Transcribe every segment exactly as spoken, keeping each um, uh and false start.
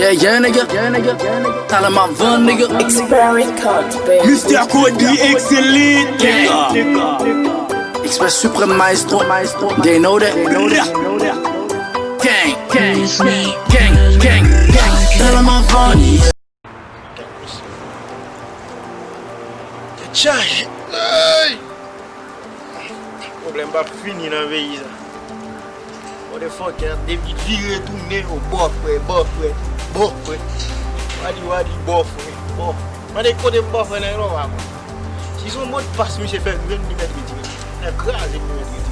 Yeah, yeah, nigga. Talent m ap vann, nigga. Expert Records, baby. Mister Cody, excellent, nigga. Express Supreme Maestro, Maestro. They know that. Gang, gang, gang, gang, gang. Talent m ap vann. Tèt chaje. Ay! Pwoblèm p ap fini nan peyi sa. Motherfucker ap depi vire tounen o bòfrè, bòfrè, bòfrè. Wadi, wadi, bòfrè, bò. Mande kote m bòfrè nan yon pa konn. Si se yon modpas misye fè jwenn, li mèt retire. Nan kraze, li mèt retire.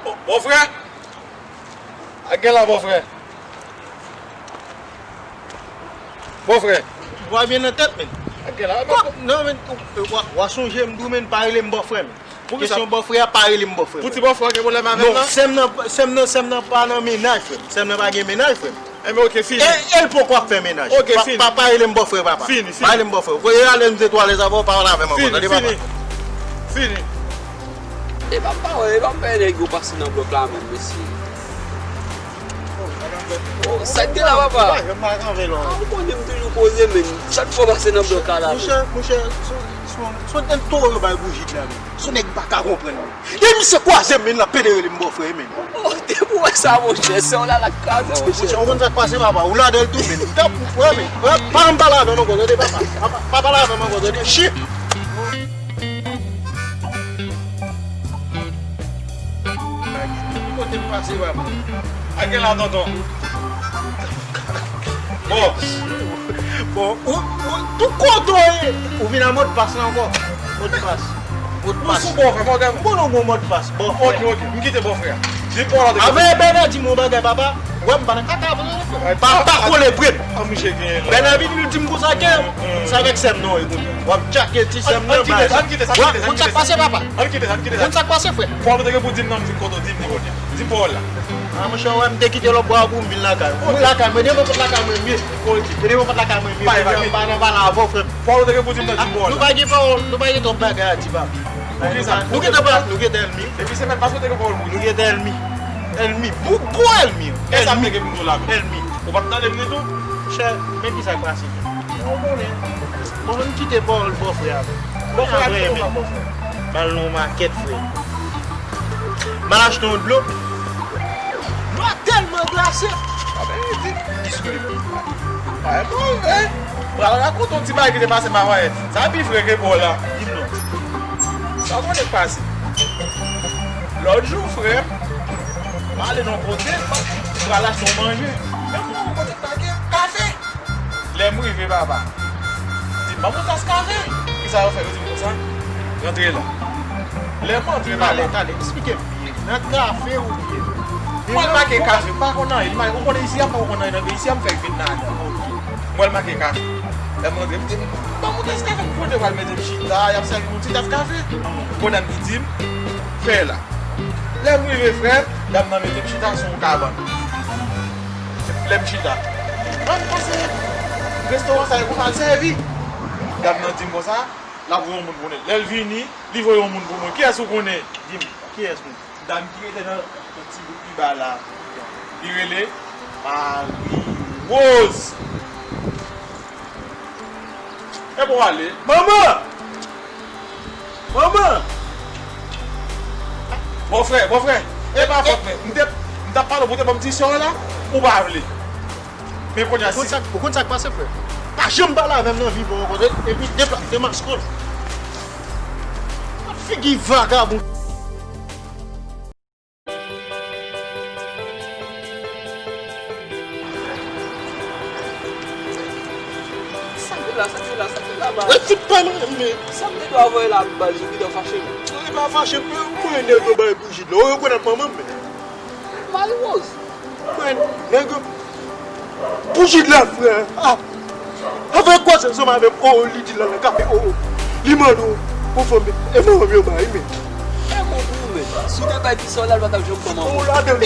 O, bòfrè! Ak gen la, bòfrè. Bòfrè. Vwa byen nan tèt, men. Ak gen la, bòfrè. Non, men, w, w, w a sonje m di w, men, pa rele m bòfrè, men. Poukisa? Kesyon bòfrè a, pa rele m bòfrè, frè. Pou ti bòfrè w gen pwoblèm avè l, non, non? Sè m nan, sè m nan, sè m nan pa nan mennaj, frè. Sè m nan pa gen mennaj, frè. Enben, oke, fini. E, e l poko ap fè mennaj. Oke, fini. Pa, pa, pa rele m bòfrè, papa. Fini, fini. Pa rele m bòfrè. Voye ale, m te twò alèz avè w, pa pale avè m ankò, tande, papa? Fini, fini. Fini. E pa m pa wè, e pa m wè nèg yo pase nan blòk la menm, mesye. Oh, sa k gen la, papa? Ah, ou konnen m toujou koze, men chak fwa w pase nan blòk la, la. Monchè, monchè, se, se, se, se yon toro yo bay Boujid la, men. Se yon nèg m pa ka konprann, men. Depi misye kwaze m, men, l ap pede rele m bòfrè, men. Oh, depi w wè sa, monchè, sè w la, l ap kraze, monchè. Monchè, ou konn sa k pase, papa? Ou ladan l tou, men. Tanpri, frè, men. Frè, pa janm pale avè m ankò, tande, papa? Pa, pa, pa pale avè m ankò, tande? Chip! Kote m pase, papa? A gen la, tonton. Bon. Bon, ou, ou, tout kote w ye, ou vin a modpas la ankò. Modpas. Modpas. Ou sou bòfrè, fò w gade. M konnen w gon modpas, bòfrè. Oke, oke. M kite bòfrè a. Di pawòl la. Avè Bèna di m yon bagay, papa. Wè m pa nan kaka, frè. Pa, pa kole prèt. A, misye gen la. Bèna vin, li di m konsa ke, sa avèk sè m nan, e kounye a. W ap tchake ti sè m nan, bay. Ann kite sa, ann kite sa, ann kite sa. Ou konn sa k pase, papa? Ann kite sa, ann kite sa. Ou konn sa k pase, frè? Pawòl ou te gen pou di m nan, m vin kote w di m li kounye a. Di m pawòl la. A, monchè, wè, m te kite lòt bò a pou m vin lakay ou. M lakay mwen, devan pòt lakay mwen m ye. Oke. E devan pòt lakay mwen m ye. Pa, pa, pa nan pale avè w, frè m. Pawòl ou te gen pou di m nan, di m pawòl la. Nou pa gen pawòl, nou pa gen twòp bagay a di, papa. Nou gentan pa, nou gentan ènmi. Depi semèn pase, ou te gen pawòl pou di. Nou gentan ènmi. Ènmi. Gwo, gwo ènmi. E sa m te gen pou m di w la menm. Ènmi. Ou pa t tande m ditou? Chè, men ki sa k pase. Ou konnen. Bon, ann kite pawòl bòfrè a. Bòfrè a, kite pawòl bòfrè. M al nan yon makèt, frè. M al achte yon dlo. Dlo a tèlman glase. A ben, li di, diskite. A, e bon, e, pral rakonte yon ti bagay ki te pase m avanyè. Sa pi fre ke bò la. Di m non. Sa w konnen k pase. Lòt jou, frè, m ale nan yon kote, m pral achte yon manje. Men m wè yon kote k make kafe. Lè m rive, papa, di m, "Ban m yon tas kafe." Kisa yo fè? Yo di m konsa, "Rantre la." Lè m antre, papa. Talè, talè, eksplike m byen. Nan kafe oubyen? Mwen make kafe, m pa konn anyen. Ou konnen isi a, m pa konn anyen nan peyi isi a, m fèk vin ladan. Mwen make kafe. Lè m antre, m di, "Ban m yon tas kafe." M konnen yo pral mete m chita, y ap sèvi m yon ti tas kafe. Kounye a m di, "Di m, fè la." Lè m rive, frè, dam nan mete m chita sou yon kabann. Lè m chita, "Ann pase restoran sa yo pou n al sèvi." Dam nan di m konsa, l ap voye yon moun pou nou. Lè l vini, li voye yon moun pou mwen. Kiyès ou konnen? Di m, kiyès moun? Dam ki rete nan, nan ti bout pi ba la, li rele Marie Rose. Epi w ale. Manman! Manman! Bòfrè, bòfrè, e pa fòt mwen. M te, m t ap pale w pou w te ban m ti sè w la, ou pa vle. Men kounye a, si. Ou konn sa, ou konn sa k pase, frè? Pa janm pale avè m nan vi pa w ankò, epi deplase, demaske w. Figi vagabon. Sa k te la, sa k te la, sa k te la, baz? Wè, fout pa nan men. Sa m te dwe voye la, baz, ou gentan fache, men. Non, li pa fache, mwen, mwen, nèg yo bay Boujid la. Ou rekonèt manman m, men. Marie Rose. Mwen, nèg yo. Boujid la, frè. Ah. Avèk kwaze ansanm avè m, oh, oh, li di l al nan kafe, oh, oh. Li mande w pou fanm, e fanm yo bay, men. E bon pou ou, men. Si w te bay ti sè w la, l pa t ap janm pran manman. Ou ladan.